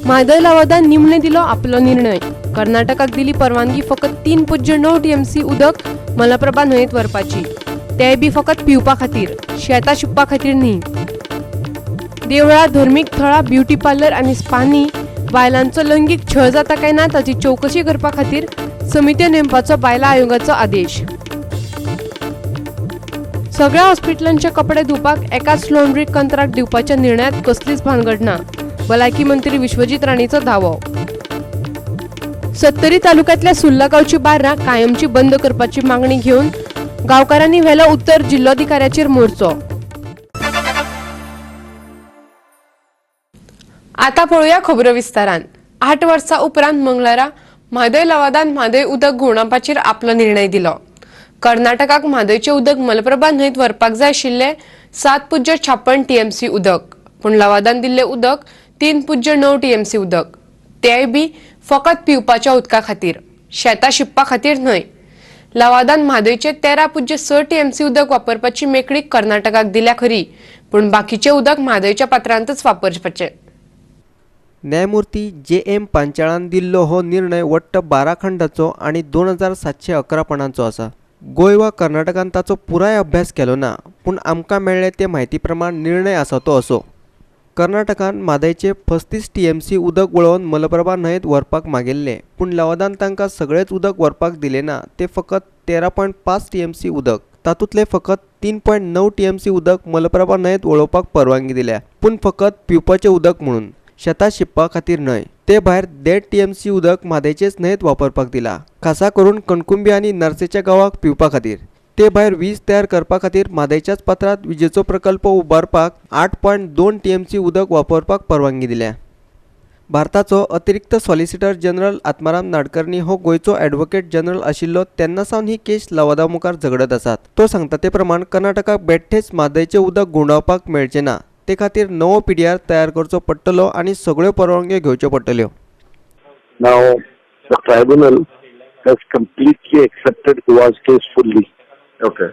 म्हादय लवादान निमणे दिलो आपलो निर्णय. कर्नाटकाक दिली परवानगी फकत 3.9 टीएमसी उदक मलप्रभा न्हंयेत व्हरपाची, तें बी फकत पिवपा खातीर, शेतां शिंपपा खातीर न्ही. देवळां, धर्मीक थळां, ब्युटी पार्लर आनी स्पांनी बायलांचो लैंगीक छळ जाता काय ना ताची चवकशी करपा खातीर समित्यो नेमपाचो बायलां आयोगाचो आदेश. सगळ्या हॉस्पिटलांचे कपडे धुवपाक एकाच लॉन्ड्रीक कंत्राट दिवपाच्या निर्णयात कसलीच भानगड ना, भलायकी मंत्री विश्वजीत राणेचो दावो. सत्तरी तालुक्यांतल्या सुर्ला गांवची बार्रां कायमची बंद करपाची मागणी घेवन गांवकारांनी व्हेलो उत्तर जिल्लोधिकाऱ्याचेर मोर्चो. आता पळोवया खबरो विस्तारान. 8 वर्सां उपरांत मंगळारा म्हादय लवादान म्हादय उदक घुंवडावपाचेर आपलो निर्णय दिलो. कर्नाटकाक म्हादयचें उदक मलप्रभा न्हंयेत व्हरपाक जाय आशिल्लें 7.56 टीएमसी उदक, पूण लवादान दिल्लें उदक 3.9 टीएमसी उदक, तेंय बी फकत पिवपाच्या उदका खातीर, शेतां शिंपपा खातीर न्हय. लवादान म्हादयचें 13.6 टीएमसी उदक वापरपाची मेकळीक कर्नाटकाक दिल्या खरी, पूण बाकीचें उदक म्हादयच्या पात्रांतच वापरपाचें. न्यायमूर्ती जे एम पांचाळान दिल्लो हो निर्णय वट्ट 12 खंडाचो आनी 2711 पानांचो आसा. गोंय वा कर्नाटकान ताचो पुराय अभ्यास केलो ना, पूण आमकां मेळ्ळे ते म्हायती प्रमाण निर्णय आसा तो असो. कर्नाटकान म्हादयचे 35 टीएमसी उदक वळोवन मलप्रभा न्हंयेत व्हरपाक मागिल्लें, पूण लवादान तांकां सगळेंच उदक व्हरपाक दिलें ना, तें फकत 13.5 टीएमसी उदक, तातूंतलें फकत 3.9 टीएमसी उदक मलप्रभा न्हंयेत वळोवपाक परवानगी दिल्या, पूण फकत पिवपाचें उदक म्हणून, शेतां शिंपपा खातीर न्हय. ते भायर 1.5 टीएमसी उदक म्हादयचेच न्हंयेत वापरपाक दिला, खासा करून कणकुंबी आनी नर्सेच्या गांवाक पिवपा खातीर. ते भायर वीज तयार करपा खातीर म्हादयच्याच पात्रांत विजेचो प्रकल्प उबारपाक 8.2 टीएमसी उदक वापरपाक परवानगी दिल्या. भारताचो अतिरिक्त सॉलिसिटर जनरल आत्माराम नाडकर्णी हो गोंयचो ॲडव्होकेट जनरल आशिल्लो तेन्ना सावन ही केस लवादा मुखार झगडत आसात. तो सांगता ते प्रमाण कर्नाटकाक बेठेच म्हादयचें उदक घुंवडावपाक मेळचें ना, ते खातीर नवो पीडीआर तयार करचो पडटलो आनी सगळ्यो परवानग्यो घेवच्यो पडटल्यो. Now the tribunal has completely accepted Goa's case fully. Okay.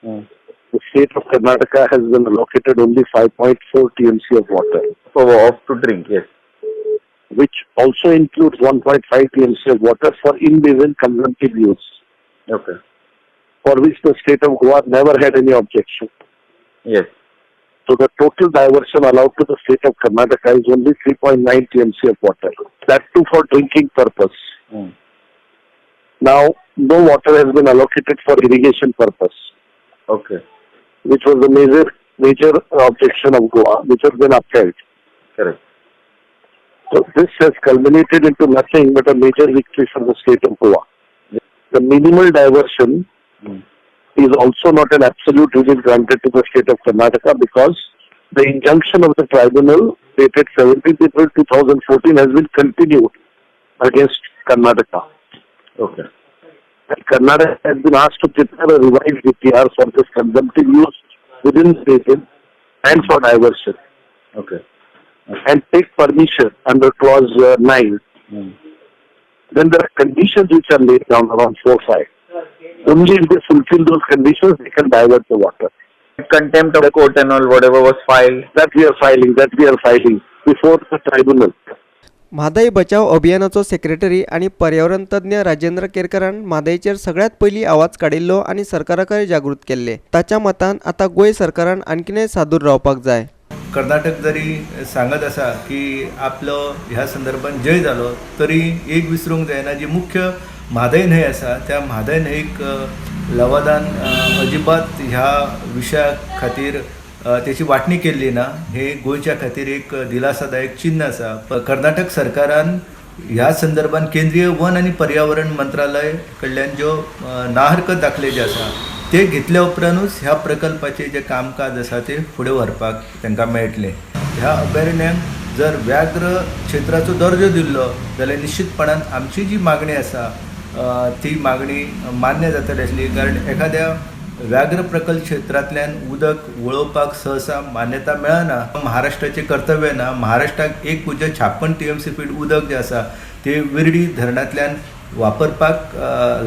The state of Karnataka has been allocated only 5.4 TMC of water. For off to drink, yes. Which also includes 1.5 TMC of water for in-basin consumptive use. Okay. For which the state of Goa never had any objection. Yes. So the total diversion allowed to the state of Karnataka is only 3.9 TMC of water. That too for drinking purpose. Now, no water has been allocated for irrigation purpose. Okay. Which was the major objection of Goa, which has been upheld. Correct. So this has culminated into nothing but a major victory for the state of Goa. The minimal diversion is also not an absolute relief granted to the state of Karnataka, because the injunction of the tribunal dated 17th April 2014 has been continued against Karnataka. Okay. And Karnataka has been asked to prepare a revised DPR for this consumptive use within the basin and for diversion. Okay. And take permission under clause 9. Then there are conditions which are laid down around 4-5. Only if they fulfill those conditions, they can divert the water. Contempt of court and all, whatever was filed. That we are filing before the tribunal. Mhadei बचाव अभियानाचो secretary आनी पर्यावरण तज्ञ राजेंद्र केरकरान म्हादयचेर सगळ्यांत पयलीं आवाज काडिल्लो आनी सरकाराकय जागृत केल्ले. ताच्या मतान आतां गोंय सरकारान आणखीनय सादूर रावपाक जाय. कर्नाटक जरी सांगत आसा की आपलो ह्या संदर्भात जय जालो, तरी एक विसरूंक जायना, जी मुख्य म्हादय न्हंय आसा त्या म्हादय न्हंयक लवादान अजिबात ह्या विशया खातीर तेची वांटणी केल्ली ना. हे गोंयच्या खातीर एक दिलासादायक चिन्न आसा. कर्नाटक सरकारान ह्या संदर्भात केंद्रीय वन आनी पर्यावरण मंत्रालय कडल्यान ज्यो नाहरकत दाखले जे आसा ते घेतल्या उपरांतूच ह्या प्रकल्पाचें जें कामकाज आसा तें फुडें व्हरपाक तांकां मेळटलें. ह्या अभयारण्याक जर व्याघ्र क्षेत्राचो दर्जो दिल्लो जाल्यार निश्चितपणान आमची जी मागणी आसा ती मागणी मान्य जातली आसली, कारण एखाद्या व्याघ्र प्रकल्प क्षेत्रांतल्यान उदक वळोवपाक सहसा मान्यता मेळना. महाराष्ट्राचें कर्तव्य ना. महाराष्ट्राक 1.56 TMC feet उदक जें आसा तें विर्डी धरणांतल्यान वापरपाक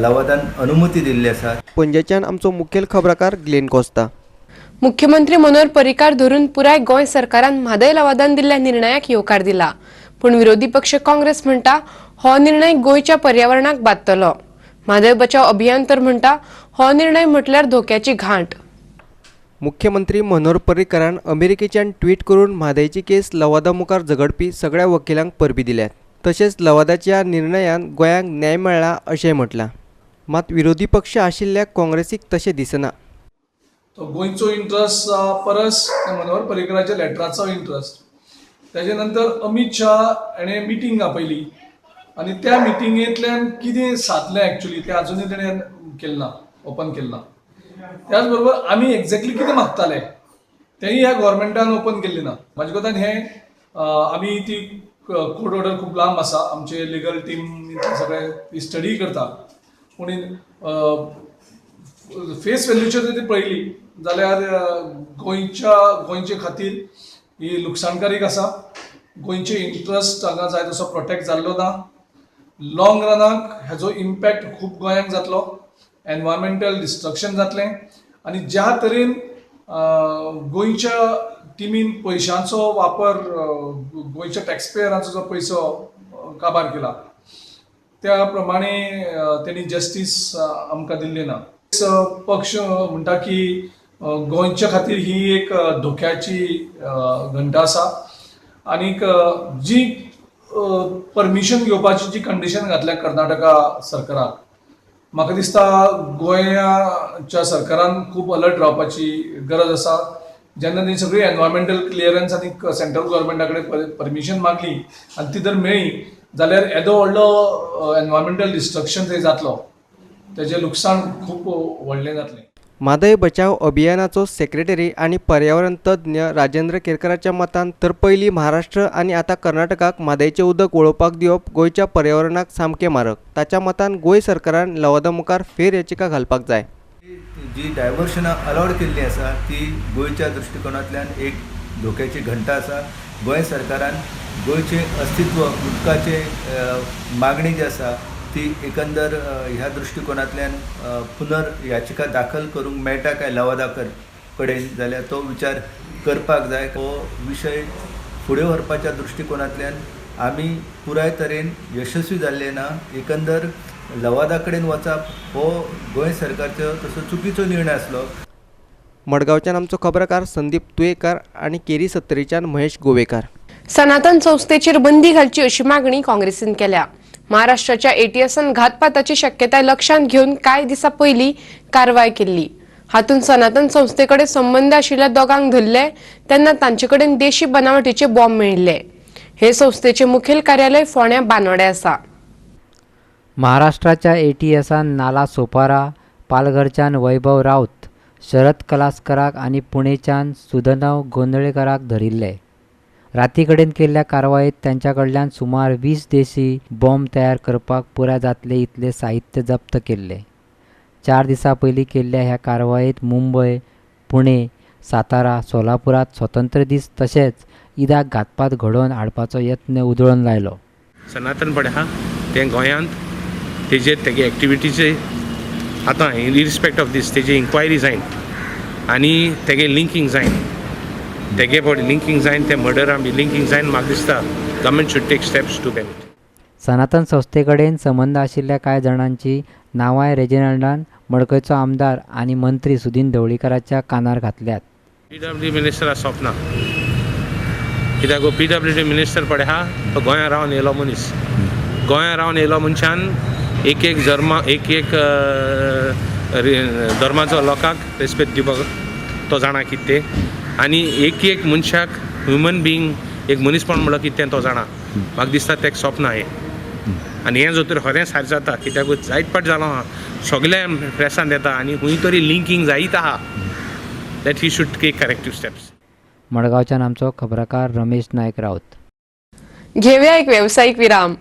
लवादान अनुमती दिल्ली आसा. पणजेच्यान आमचो मुखेल खबराकार ग्लेन कोस्ता. मुख्यमंत्री मनोहर पर्रीकार धरून पुराय गोंय सरकारान म्हादय लवादान दिल्ल्या निर्णयाक येवकार दिला. पूण विरोधी पक्ष काँग्रेस म्हणटा हो निर्णय गोंयच्या पर्यावरणाक बादतलो. म्हादय बचाव अभियान तर म्हणटा हो निर्णय म्हटल्यार धोक्याची घांट. मुख्यमंत्री मनोहर पर्रीकरान अमेरिकेच्यान ट्वीट करून म्हादयची केस लवादा मुखार झगडपी सगळ्या वकिलांक परबीं दिल्यात. तशेंच लवादाच्या निर्णयान गोंयांक न्याय मेळ्ळा अशें म्हटलां. मात विरोधी पक्ष आशिल्ल्या काँग्रेसीक तशें दिसना. तो गोंयचो इंट्रस्ट परस मनोहर पर्रीकराच्या लेटराचो इंट्रस्ट. ताजे नंतर अमित शाह हाणें मिटींग आपयली आनी त्या मिटिंगेंतल्यान कितें सादलें एक्चुली तें आजुनूय तेणें केलें ना, ओपन केलें ना. त्याच बरोबर आमी एक्झॅक्टली कितें मागताले तेंय ह्या गव्हर्मेंटान ओपन केल्लें ना. म्हाजे कोतान हें आमी ती कोर्ट ऑर्डर खूब लांब आसा, आमचे लिगल टीम सगळे ती स्टडी करता, पूण फेस व्हॅल्यूचेर जर ती पळयली जाल्यार गोंयचे खातीर ही लुकसाणकारीक आसा. गोंयचे इंट्रस्ट हांगा जाय तसो प्रोटेक्ट जाल्लो ना. लॉंग रनाक हेजो इम्पॅक्ट खूब गोंयांक जातलो, एनवायरमेंटल डिस्ट्रक्शन जातलें आनी ज्या तरेन गोंयच्या टिमीन पयशांचो वापर, गोंयच्या टॅक्सपेयरांचो जो पयसो काबार केला त्या प्रमाणे तेणी जस्टीस आमकां दिल्ली ना. पक्ष म्हणटा की गोंयच्या खातीर ही एक धोक्याची घंटा आसा आनीक जी परमिशन घेवपाची जी कंडिशन घातल्या कर्नाटका सरकाराक, म्हाका दिसता गोंयाच्या सरकारान खूब अलर्ट रावपाची गरज आसा. जेन्ना ती सगळी एनवायरमेंटल क्लियरन्स आनी सेंट्रल गव्हर्मेंटा कडेन परमिशन मागली आनी ती जर मेळ्ळी जाल्यार येदो व्हडलो एनवायरमेंटल डिस्ट्रक्शन थंय जातलो, तेजें लुकसाण खूब व्हडलें जातलें. म्हादय बचाव अभियानाचो सेक्रेटरी आनी पर्यावरण तज्ञ राजेंद्र केरकराच्या मतान तर पयलीं महाराष्ट्र आनी आतां कर्नाटकाक म्हादयचें उदक वळोवपाक दिवप गोंयच्या पर्यावरणाक सामकें मारक. ताच्या मतान गोंय सरकारान लवादा मुखार फेर याचिका घालपाक जाय. जी डायवर्शनां अलावड केल्ली आसा ती गोंयच्या दृश्टिकोनांतल्यान एक धोक्याची घंटा आसा. गोंय सरकारान गोंयचें अस्तित्व, उदकाचे मागणी जी आसा ती एकंदर ह्या दृश्टिकोनांतल्यान पुनर्याचिका दाखल करूंक मेळटा काय लवादा कडेन जाल्यार तो विचार करपाक जाय. हो विशय फुडें व्हरपाच्या दृश्टिकोनांतल्यान आमी पुराय तरेन यशस्वी जाल्ले ना. एकंदर लवादा कडेन वचप हो गोंय सरकारचो तसो चुकीचो निर्णय आसलो. मडगांवच्यान आमचो खबरकार संदीप तुयेकार आनी केरी सत्तरीच्यान महेश गोवेकार. सनातन संस्थेचेर बंदी घालची अशी मागणी काँग्रेसीन केल्या. महाराष्ट्राच्या एटीएसान घातपाताची शक्यताय लक्षांत घेवन कांय दिसां पयलीं कारवाय केल्ली. हातूंत सनातन संस्थेकडे संबंद आशिल्ल्या दोगांक धरले तेन्ना तांचे कडेन देशी बनावटीचे बॉम्ब मेळिल्ले. हे संस्थेचे मुखेल कार्यालय फोंड्या बानोड्या आसा. महाराष्ट्राच्या एटीएसान नाला सोपारा, पालघरच्यान वैभव राऊत, शरद कलास्कराक आनी पुणेच्यान सुधनव गोंदळेकराक धरिल्ले. राती कडेन केल्ल्या कारवायेत तांच्या कडल्यान सुमार 20 देशी बॉम्ब तयार करपाक पुराय जातले इतले साहित्य जप्त केल्ले. 4 दिसां पयलीं केल्ल्या ह्या कारवायेत मुंबय, पुणे, सातारा, सोलापुरात स्वतंत्र दीस तशेंच ईदाक घातपात घडोवन हाडपाचो यत्न उधळून लायलो. सनातन पडे आहा तें गोंयांत तेजेर तेगे एक्टिविटीचे आतां इरिस्पेक्ट ऑफ these तेजी इन्क्वायरी जायन आनी तेगे लिंकींग जायन, तेगे फट लिंकींग जायन ते मर्डरां बी लिंकींग जायन म्हाका दिसता government should take steps to ban it. Sanatan संस्थे कडेन संबंद आशिल्ल्या कांय जाणांची नांवांय रेजिनाल्डान मडकयचो आमदार आनी मंत्री सुदीन ढवळीकाराच्या कानार घातल्यात. पीडब्ल्यू मिनिस्टर सोंपना कित्याक पीडब्ल्यू डी मिनिस्टर पळय आहा तो गोंयांत रावन येयलो मनीस, गोंयांत रावन येयलो मनशान एक एक धर्मा एक एक धर्माचो लोकांक रेस्पेद दिवपाक तो जाणा कितें तें आनी एक एक मनशाक ह्युमन बिंग एक मनीसपण म्हणल्यार कितें तो जाणा. म्हाका दिसता तेका सोंपना हें आनी हें जर तर खरें सारकें जाता कित्याक जायत पाट जालो आहा सगळ्या प्रेसान येता आनी खूंय तरी लिंकींग जायत आहा that he should take corrective steps. मडगांवच्यान आमचो खबराकार रमेश नायक राऊत. घेवया एक वेवसायीक विराम.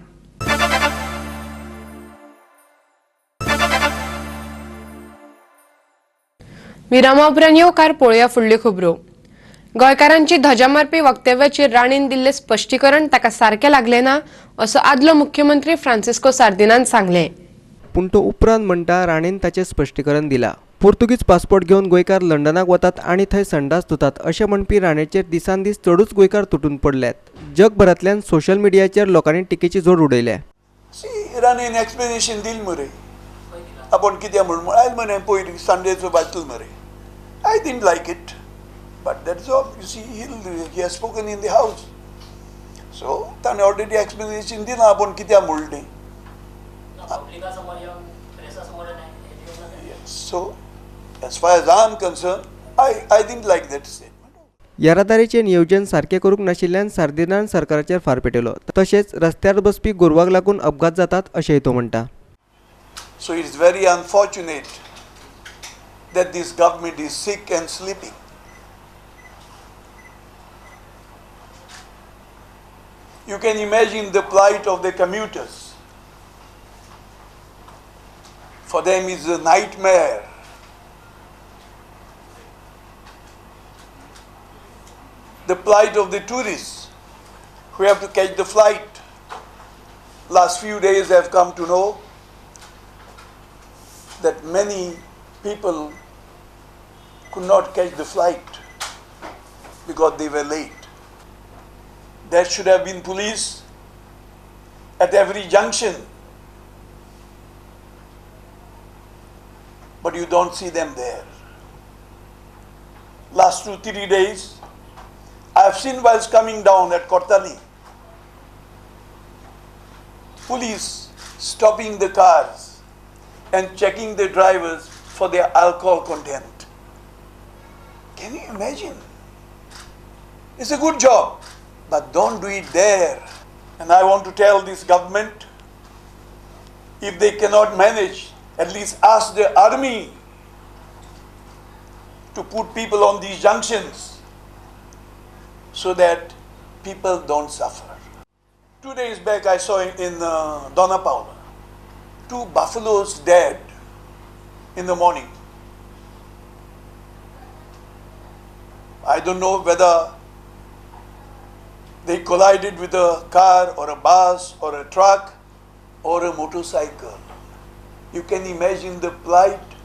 विरामा उपरांत येवकार पळोवया फुडल्यो खबरो. गोंयकारांची ध्वजा मारपी वक्तव्याचेर राणेन दिल्लें स्पश्टीकरण ताका सारकें लागलें ना असो आदलो मुख्यमंत्री फ्रांसिस्को सार्दिनान सांगलें. पूण तो उपरांत म्हणटा राणेन ताचें स्पश्टीकरण दिलां, पुर्तुगीज पासपोर्ट घेवन गोंयकार लंडनाक वतात आनी थंय संडास धुतात अशें म्हणपी राणेचेर दिसान दीस चडूच गोंयकार तुटून पडल्यात. जगभरांतल्यान सोशल मिडियाचेर लोकांनी टिकेची जोड उडयल्या. राणेन एक्सप्लेनेशन दिल मरे, आपूण कित्याक म्हूण आयल मरे पयर संडेचो वाचलो मरे. I didn't like it, but that's all. You see, he has spoken in the house, so ताणें ऑलरेडी एक्सप्लेनेशन दिलां आपूण कित्याक म्हणलें तें. So as far as I am concerned, I didn't like that statement. येरादारीचें नियोजन सारकें करूंक नाशिल्ल्यान सार्दिनान सरकाराचेर फार पेटयलो. तशेंच रस्त्यार बसपी गोरवांक लागून अपघात जातात अशेंय तो म्हणटा. So it is very unfortunate that this government is sick and sleeping. You can imagine the plight of the commuters. For them it's a nightmare. The plight of the tourists who have to catch the flight. Last few days I have come to know that many people could not catch the flight because they were late. There should have been police at every junction, but you don't see them there. Last 2-3 days, I have seen whilst coming down at Kortali, police stopping the cars and checking the drivers for their alcohol content. Can you imagine? It's a good job, but don't do it there. And I want to tell this government, if they cannot manage, at least ask the army to put people on these junctions so that people don't suffer. 2 days back I saw in Dona Paula, 2 buffaloes dead in the morning. I don't know whether they collided with a car or a bus or a truck or a motorcycle. You can imagine the plight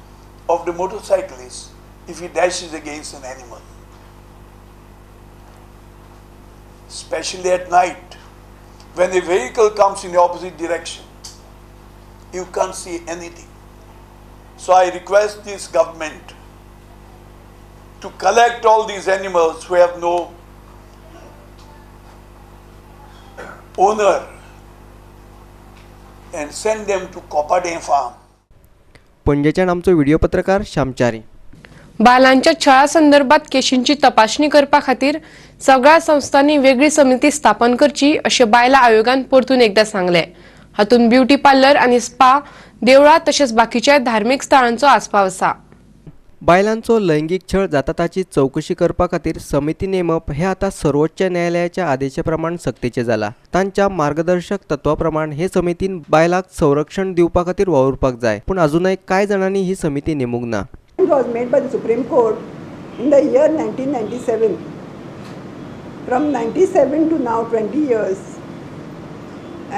of the motorcyclist if he dashes against an animal. Especially at night, when a vehicle comes in the opposite direction, you can't see anything. So I request this government to collect all these animals who have no owner and send them to Copade farm. पणजेच्यान आमचो video पत्रकार श्यामचारी. बायलांच्या छळा संदर्भात केशींची तपासणी करपा खातीर सगळ्या संस्थांनी वेगळी समिती स्थापन करची अशें बायलां आयोगान परतून एकदा सांगलें. हातूंत ब्युटी पार्लर आनी स्पा, देवळां तशेंच बाकीच्या धार्मीक स्थळांचो आस्पाव आसा. बायलांचो लैंगीक छळ जाता ताची चवकशी करपा खातीर समिती नेमप हे आतां सर्वोच्च न्यायालयाच्या आदेशा प्रमाण सक्तीचें जालां. तांच्या मार्गदर्शक तत्वा प्रमाण हे समितीन बायलांक संरक्षण दिवपा खातीर वावुरपाक जाय, पूण अजुनय कांय जाणांनी ही समिती नेमूंक ना. Was made by the Supreme Court in the year 1997. From 97 to now 20 years,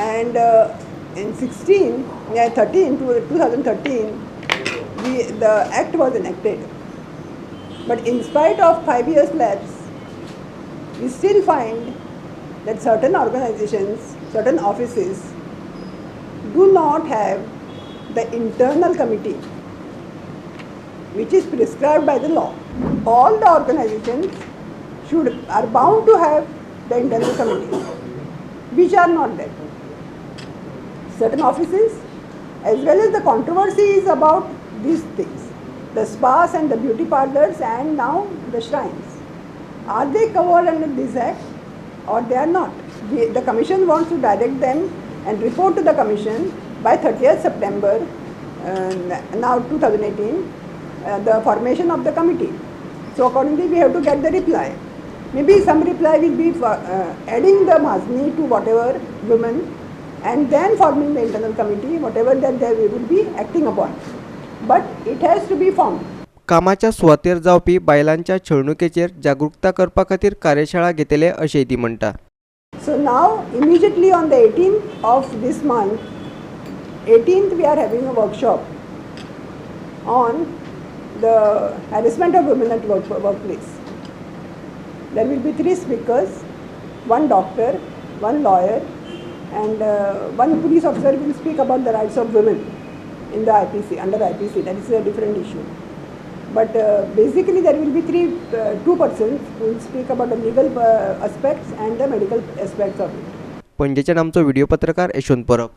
and in 2013, the act was enacted. But in spite of 5 years lapse, we still find that certain organizations, certain offices do not have the internal committee which is prescribed by the law. All the organizations are bound to have the internal committee, which are not there. Certain offices, as well as the controversy is about these things, the spas and the beauty parlors and now the shrines. Are they covered under this act or they are not? The commission wants to direct them and report to the commission by 30th September, now 2018, the formation of the committee. So accordingly we have to get the reply. Maybe some reply will be for, adding the Mazni to whatever women and then forming the internal committee, whatever that they will be acting upon. But it has to be formed. कामाच्या सुवातेर जावपी बायलांच्या छळणुकेचेर जागृकता करपा खातीर कार्यशाळा घेतले अशें ती म्हणटा. So now immediately on the 18th of this month, 18th we are having a workshop on the harassment of women at workplace. There will be 3 speakers, 1 doctor, 1 lawyer, and 1 police officer will speak about the rights of women in the IPC, under IPC. That is a different issue. But basically there will be 2 persons who will speak about the legal aspects and the medical aspects of it. पणजेच्यान आमचो video पत्रकार यशवंत परब.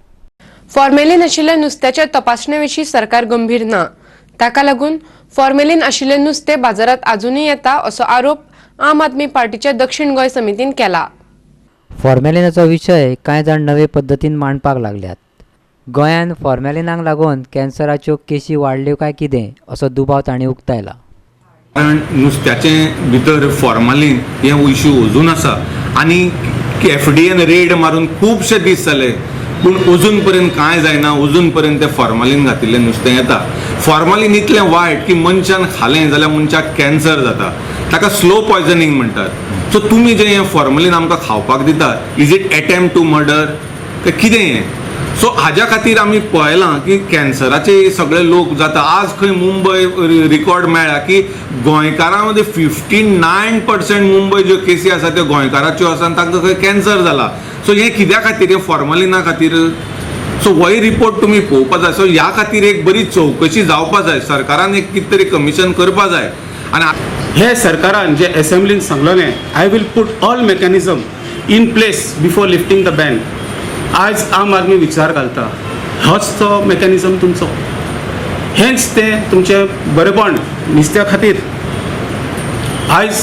Formalin आशिल्ल्या नुस्त्याच्या तपासणे विशीं सरकार गंभीर ना, ताका लागून फॉर्मेलीन आशिल्लें नुस्तें बाजारांत आजुनूय येता असो आरोप आम आदमी पार्टीच्या दक्षिण गोंय समितीन केला. फॉर्मेलिनाचो विशय कांय जाण नवे पद्दतीन मांडपाक लागल्यात. गोंयांत फॉर्मेलिनाक लागून कॅन्सराच्यो केशी वाडल्यो काय कितें असो दुबाव तांणी उक्तायला. कारण नुस्त्याचे भितर फॉर्मालीन हें इश्यू अजून आसा आनी एफडीएन रेड मारून खुबशे दीस जाले पूण अजून पर्यंत कांय जायना. अजून पर्यंत तें फॉर्मालीन घातिल्लें नुस्तें येता. फॉर्मालीन इतलें वायट की मनशान खालें जाल्यार मनशाक कॅन्सर जाता, ताका स्लो पॉयजनींग म्हणटात. सो तुमी जें हें फॉर्मालीन आमकां खावपाक दितात, is it attempt to murder काय कितें हें? सो हाज्या खातीर आमी पळयलां की कॅन्सराचे सगळे लोक जाता. आज खंय मुंबय रिकॉर्ड मेळ्ळा की गोंयकारां मदीं 59% मुंबय ज्यो केसी आसा त्यो गोंयकाराच्यो आसा आनी तांकां खंय कॅन्सर जाला. सो हें कित्या खातीर? हें फॉर्मालिना खातीर. सो होय रिपोर्ट तुमी पळोवपा जाय. सो ह्या खातीर एक बरी चवकशी जावपा जाय, सरकारान एक कितें तरी कमिशन करपा जाय. आनी हे सरकारान जे एसेंब्लीन सांगलेलें, I will put all mechanism in place before lifting the ban. आज आम आदमी विचार घालता, होच तो मेकॅनिजम तुमचो, हेंच तें तुमचें बरेपण नुस्त्या खातीर. आयज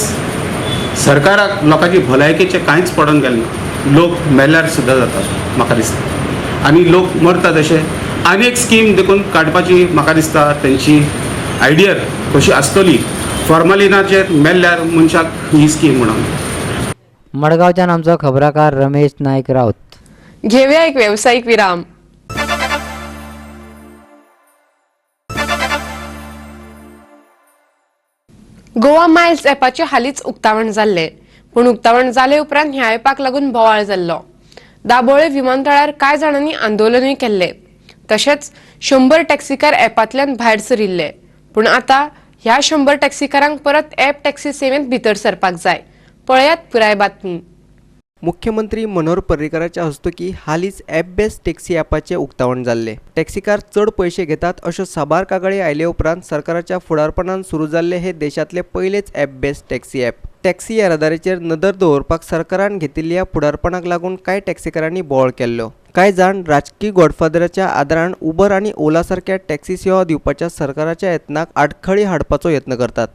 सरकाराक लोकांची भलायकेचें कांयच पडोन गेलें ना. लोक मेल्यार सुद्दां जाता म्हाका दिसता आनी लोक मरता तशें. आनी एक स्कीम देखून काडपाची म्हाका दिसता तेंची आयडिया कशी आसतली फॉर्मालिनाचेर मेल्ल्यार मनशाक ही स्कीम म्हणून. मडगांवच्यान आमचो खबराकार रमेश नायक राऊत. घेऊया एक व्यावसायिक विराम. गोवा मायल्स ॲपाचे हालींच उक्तावण जाल्लें, पूण उक्तावण जाले उपरांत ह्या ॲपाक लागून बोवाळ जाल्लो. दाबोळे विमानतळार कांय जाणांनी आंदोलनूय केल्लें, तशेंच 100 टॅक्सीकार ॲपांतल्यान भायर सरिल्ले. पूण आतां ह्या 100 टॅक्सीकारांक परत ॲप टॅक्सी सेवेंत भितर सरपाक जाय. पळयात पुराय बातमी. मुख्यमंत्री मनोहर पर्रीकराच्या हस्तुकी हालींच ॲप बेस्ड टॅक्सी ॲपाचें उक्तावण जाल्लें. टॅक्सीकार चड पयशे घेतात अश्यो साबार कागाळी आयले उपरांत सरकाराच्या फुडारपणान सुरू जाल्ले हे देशांतले पयलेच app based taxi app. Taxi येरादारीचेर नदर दवरपाक सरकारान घेतिल्ल्या फुडारपणाक लागून कांय टॅक्सीकारांनी बोवाळ केल्लो. कांय जाण राजकी गॉडफादराच्या आदारान उबर आनी ओला सारक्या टॅक्सी सेवा दिवपाच्या सरकाराच्या यत्नाक आडखळी हाडपाचो यत्न करतात.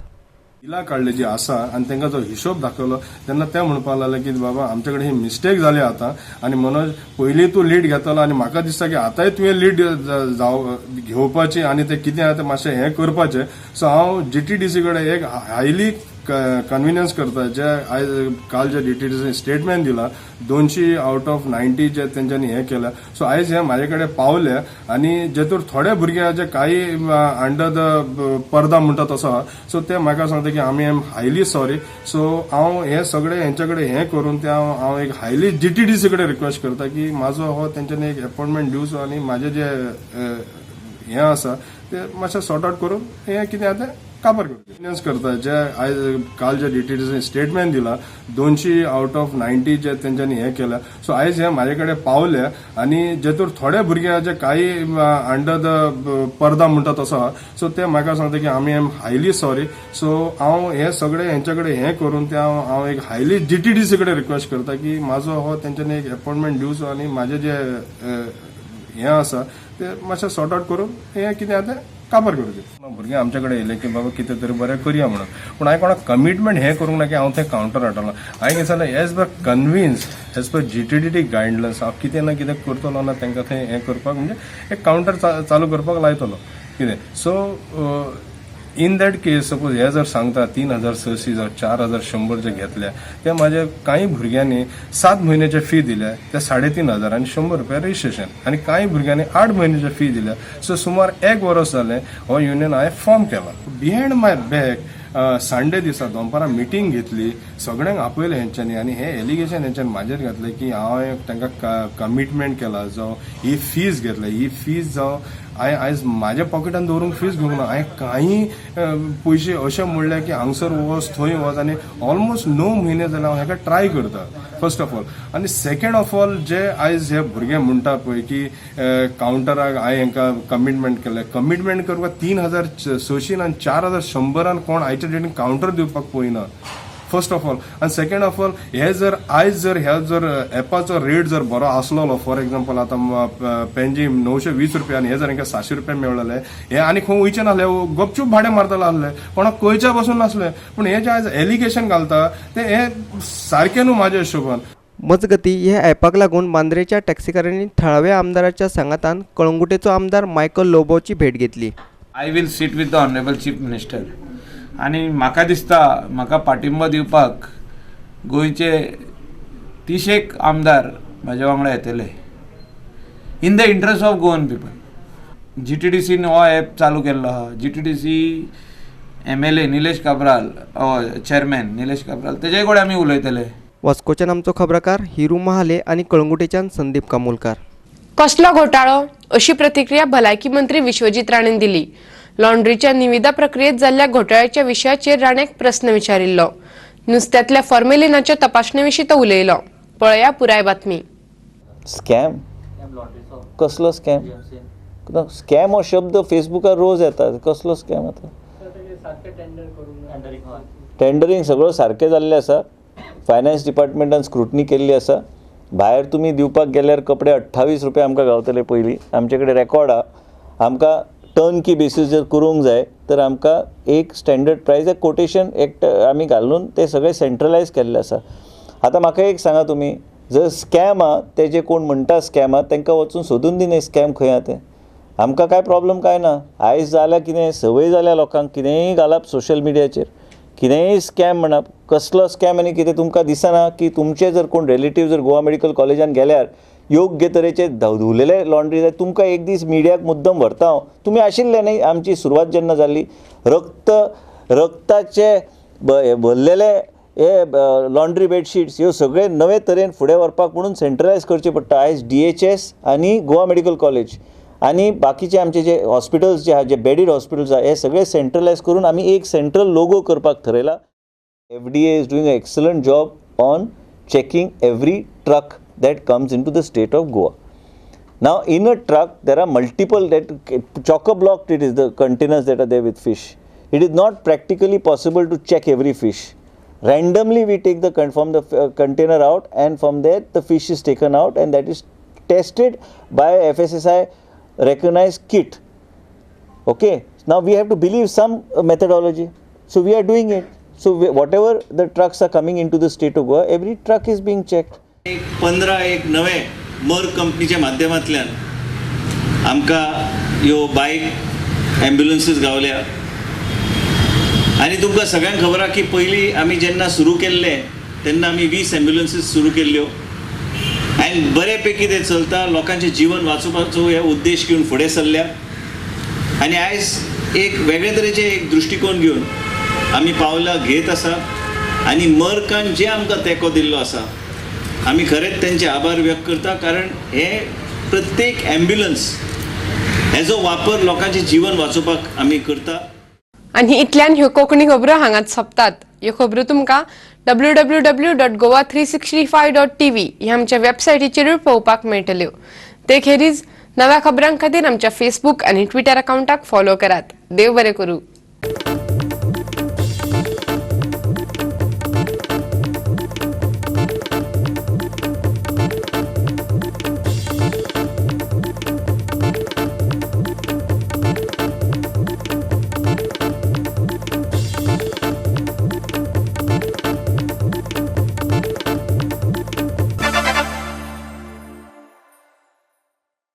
बिलां काडली जी आसा आनी तांकां जो हिशोब दाखयलो तेन्ना ते म्हणपाक लागले की बाबा आमचे कडेन ही मिस्टेक जाली आतां आनी मनोज पयलीं तूं लीड घेतलो आनी म्हाका दिसता की आतांय तुवें लीड घेवपाची आनी तें कितें आहा तें मातशें हें करपाचें. सो हांव जीटीडीसी कडेन एक हायली कन्विनियन्स करता. जे आयज काल जे जीटीडीसी स्टेटमेंट दिला 200 आउट ऑफ 90 जे तेंच्यांनी हें केलां. सो आयज हे म्हाजे कडेन पावले आनी जेतूर थोडे भुरगे जे काही अंडर the पर्दा म्हणटा तसो आहा. सो ते म्हाका सांगता की आमी एम हायली सॉरी. सो हांव हे सगळे हेंचे कडेन हें करून ते हांव एक हायली जीटीडीसी कडेन रिक्वेस्ट करता की म्हाजो हो तेंच्यांनी एक अपॉयंटमेंट दिवचो आनी म्हाजें जे हें आसा तें मातशें सॉर्ट आउट करून हें कितें आहा तें काबार करता. करता जे आयज काल जे जीटीडीसी स्टेटमेंट दिला 200 आउट ऑफ 90 जे तेंच्यांनी हें केलां. सो आयज हे म्हाजे कडेन पावले आनी जेतूर थोडे भुरगे जे काही अंडर the पर्दा म्हणटा तसो आहा. सो ते म्हाका सांगता की आमी एम हायली सॉरी. सो हांव हे सगळे हेंचे कडेन हें करून ते हांव एक हायली जीटीडीसी कडेन रिक्वेस्ट करता की म्हाजो हो तेंच्यांनी एक अपॉयंटमेंट दिवचो आनी म्हाजें जे हें आसा तें मातशें सॉर्ट आउट करून हें कितें आहा तें काबार करचें. भुरगीं आमचे कडेन येयले की बाबा कितें तरी बरें करया म्हणून, पूण हांवें कोणाक कमिटमेंट हें करूंक ना की हांव थंय कावंटर हाडटलो. हांवें कितें जालें as per convince as per GTDT guidelines हांव कितें ना कितें करतलो ना तांकां थंय हें करपाक म्हणजे एक कावंटर चालू करपाक लायतलो कितें. So in that case suppose हे जर सांगता 3600 जावं 4100 जे घेतले ते म्हाजे कांय भुरग्यांनी 7 म्हयन्याचे फी दिल्या ते 3500 आनी 100 रुपया रजिस्ट्रेशन आनी कांय भुरग्यांनी 8 म्हयन्याचे फी दिल्या. सो सुमार 1 वर्स जालें हो युनियन हांवें फॉर्म केला. बिहायंड my back Sunday दिसा दनपारां मिटींग घेतली, सगळ्यांक आपयलें हेंच्यांनी आनी हें एलिगेशन हेंच्यांनी म्हाजेर घातलें की हांवें तांकां कमिटमेंट केला जावं ही फीज घेतल्या, ही फीज जावं हांवें आयज म्हाज्या पॉकेटान दवरूंक फीस घेवंक ना. हांवें कांय पयशे अशें म्हणलें की हांगसर वच थंय वच आनी ऑलमोस्ट 9 म्हयने जाले हांव हेका ट्राय करता फर्स्ट ऑफ ऑल. आनी सेकंड ऑफ ऑल जे आयज हे भुरगे म्हणटा पळय की कावंटराक हांवें हेंकां कमिटमेंट केलें, कमिटमेंट करपाक 3600 आनी 4100 कोण आयच्या डेटीन कावंटर दिवपाक पळयना फर्स्ट ऑफ ऑल. आनी सेकंड ऑफ ऑल हे जर आयज जर ह्या जर एपाचो रेट जर बरो आसलेलो, फॉर एग्जाम्पल आतां पेंजीम 920 रुपया आनी हे जर हांकां 700 रुपया मेळलेले, हे आनी खंय वयचे नासले, गपचूप भाडें मारतले आसले, कोणाक कळच्या पासून नासले. पूण हे जे आयज एलिगेशन घालता ते हे सारकें न्हू म्हाज्या हिशोबान. मजगती ह्या ॲपाक लागून मांद्रेच्या टॅक्सीकारांनी थळाव्या आमदाराच्या सांगातान कळंगुटेचो आमदार मायकल लोबोची भेट घेतली. I will sit with the honourable chief minister आनी म्हाका दिसता म्हाका पाठिंबो दिवपाक गोंयचे 30 आमदार म्हाज्या वांगडा येतले in the interest of Goan people. GTDCन हो एप चालू केल्लो आहा. GTDC MLA Nilesh Cabral, chairman Nilesh Cabral, तेजे कडेन आमी उलयतले. वास्कोच्यान आमचो खबराकार हिरू महाले आनी कळंगुटेच्यान संदीप कामोलकार. कसलो घोटाळो अशी प्रतिक्रिया भलायकी मंत्री विश्वजीत राणेन दिली. लॉन्ड्रीच्या निविदा प्रक्रियेत जाल्ल्या घोटाळ्याच्या विशयाचेर राणेक प्रस्न विचारिल्लो. नुस्त्यांतल्या फॉर्मेलिनाच्या तपासणे विशीं तो उलयलो. पळया पुराय बातमी. स्कॅम कसलो स्कॅम? स्कॅम हो शब्द फेसबुकार रोज येता. कसलो स्कॅम? आतां टेंडरींग सगळो सारकें जाल्लें आसा. फायनान्स डिपार्टमेंटान स्क्रुटनी केल्ली आसा. भायर तुमी दिवपाक गेल्यार कपडे 28 रुपया आमकां गावतले पयलीं. आमचे कडेन रेकॉर्ड आहा. आमकां टर्नकी बेसीस जर करूंक जाय तर आमकां एक स्टँडर्ड प्रायस, एक कोटेशन एक आमी घालून ते सगळें सेंट्रलायज केल्लें आसा. आतां म्हाका एक सांगा तुमी, जर स्कॅम आहा ते जे कोण म्हणटा स्कॅम आहा तांकां वचून सोदून दिना स्कॅम खंय आहा तें. आमकां कांय प्रॉब्लम कांय ना. आयज जाल्यार कितें संवय जाल्या लोकांक कितेंय घालप सोशल मिडियाचेर, कितेंय स्कॅम म्हणप. कसलो स्कॅम आनी कितें तुमकां दिसना की तुमचे जर कोण रिलेटीव जर गोवा मेडिकल कॉलेजान गेल्यार योग्य तरेचे धुवलेले लॉन्ड्री जाय, तुमकां एक दीस मिडियाक मुद्दम व्हरता हांव. तुमी आशिल्ले न्ही आमची सुरवात जेन्ना जाल्ली, रक्ताचे भरलेले हे लॉन्ड्री बेडशीट्स ह्यो सगळे नवे तरेन फुडें व्हरपाक म्हणून सेंट्रलायज करचें पडटा. आयज DHS आनी गोवा मेडिकल कॉलेज आनी बाकीचे आमचे जे हॉस्पिटल्स जे आहा, जे बेडीड हॉस्पिटल्स आहा, हे सगळे सेंट्रलायज करून आमी एक सेंट्रल लोगो करपाक थरयला. FDA is doing a excellent job on checking every truck that comes into the state of Goa. Now in a truck there are multiple that chock-a-blocked it is the containers that are there with fish. It is not practically possible to check every fish. Randomly we take the from the container out and from there the fish is taken out and that is tested by FSSAI recognized kit. Okay, now we have to believe some methodology. So we are doing it. So whatever the trucks are coming into the state of Goa, every truck is being checked. 15 एक नवे मर कंपनीच्या माध्यमांतल्यान आमकां ह्यो बायक एम्ब्युलन्सीस गावल्या. आनी तुमकां सगळ्यांक खबर आहा की पयलीं आमी जेन्ना सुरू केल्ले तेन्ना आमी 20 एम्ब्युलन्सीस सुरू केल्ल्यो आनी बरे पैकी ते चलता. लोकांचें जिवन वाचोवपाचो हे उद्देश घेवन फुडें सरल्या आनी आयज एक वेगळे तरेचे एक दृश्टिकोन घेवन आमी पावलां घेत आसा आनी मर्कान जे आमकां तेंको दिल्लो आसा आमी खरेंच तेंचे आभार व्यक्त करता. कारण हे प्रत्येक एम्ब्युलन्स हेजो वापर लोकांचें जीवन वाचोवपाक आमी करता. आनी इतल्यान ह्यो कोंकणी खबरो हांगाच सोंपतात. ह्यो खबरो तुमकां www.goa365.tv ह्या आमच्या वेबसायटीचेरूय पळोवपाक मेळटल्यो. ते खेरीज नव्या खबरां खातीर आमच्या फेसबूक आनी ट्विटर अकावंटाक फॉलो करात. देव बरें करूं.